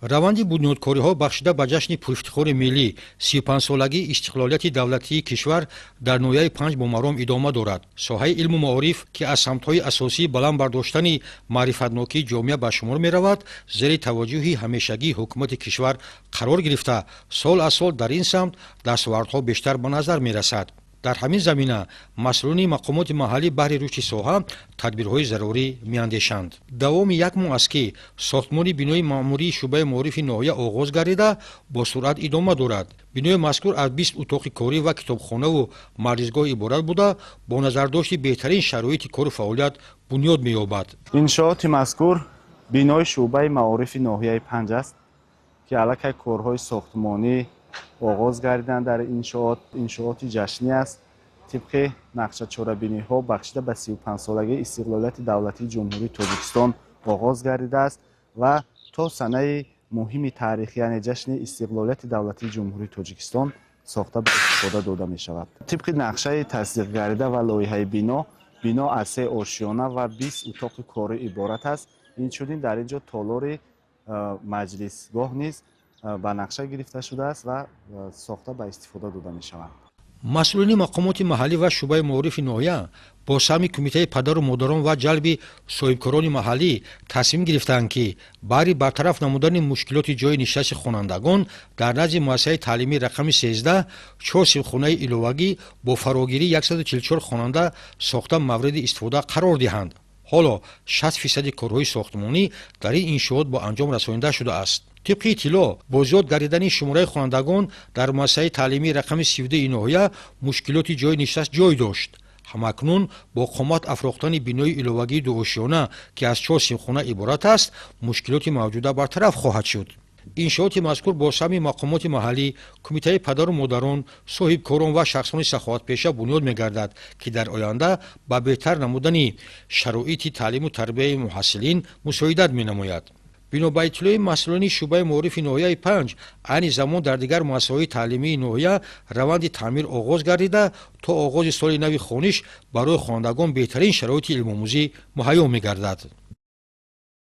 Раванди бунёдкориҳо, бахшида ба ҷашни пурафтихори миллӣ, 35-солагии истиқлолияти давлатии кишвар, дар ноҳияи Панҷ бо маром идома дорад. Соҳаи илму маориф, ки аз самтҳои асосии баланд бардоштани маърифатнокии ҷомеа ба шумор меравад, зери таваҷҷӯҳи ҳамешагии ҳукумати кишвар қарор гирифта, сол аз сол дар ин самт дастовардҳо бештар ба назар мерасад. Дар ҳамин замина масъулони мақомоти маҳаллӣ баҳри рушди соҳа тадбирҳои зарурӣ меандешанд. Давоми як моҳ аст, ки сохтмони бинои маъмурии шӯъбаи маорифи ноҳия оғоз гардида, бо суръат идома дорад. Бинои мазкур аз 20 утоқи корӣ ва китобхонаву маҷлисгоҳ иборат буда, бо назардошти беҳтарин шароити кору фаъолият бунёд меёбад. Иншооти мазкур бинои шӯъбаи маорифи ноҳияи Панҷ аст, ки аллакай корҳои сохтмонӣ оғоз гардиданд дар иншоот. Иншооти ҷашнӣ аст, тибқи нақша чорабиниҳо бахшида ба 35-солагии истиқлолияти давлатии Ҷумҳурии Тоҷикистон оғоз гардидааст ва то санаи муҳими таърихӣ, яъне ҷашни истиқлолияти давлатии Ҷумҳурии Тоҷикистон, сохта ба истифода дода мешавад. Тибқи нақшаи тасдиқгардида ва лоиҳаи бино, бино аз се ошиёна ва 20 утоқи корӣ иборат аст. Инчунин дар ин ҷо толори маҷлисгоҳ низ ба нақша гирифта шудааст ва сохта ба истифода дода мешавад. Масъулини мақомоти маҳаллӣ ва шӯъбаи маорифи ноҳия бо саҳми кумитаи падару модарон ва ҷалби соҳибкорони маҳаллӣ тасмим гирифтаанд, ки баҳри бартараф намудани мушкилоти ҷойи нишасти хонандагон дар назди муассисаи таълимии рақами 13 чор синфхонаи иловагӣ бо фарогирии 144 хонанда сохта, мавриди истифода қарор диҳанд. Ҳоло 60 фисади корҳои сохтмонӣ дар ин иншоот бо анҷом расонида шудааст. Тибқи иттилоъ, бо зиёд гардидани шумораи хонандагон дар муассисаи таълимии рақами 32-и ноҳия мушкилоти ҷойи нишаст ҷой дошт. Ҳамакнун бо қомат афрохтани бинои иловагии дуошиёна, ки аз чор синфхона иборат аст, мушкилоти мавҷуда бартараф хоҳад шуд. Иншооти мазкур бо саҳми мақомоти маҳаллӣ, кумитаи падару модарон, соҳибкорон ва шахсони саховатпеша бунёд мегардад, ки дар оянда ба беҳтар намудани шароити таълиму тарбияи муҳассилин мусоидат менамояд. Бино ба иттилои масъулони шӯъбаи маорифи ноҳияи Панҷ, айни замон дар дигар муассисаҳои таълимии ноҳия раванди таъмир оғоз гардида, то оғози соли нави хониш барои хонандагон беҳтарин шароити илмомӯзӣ муҳайё мегардад.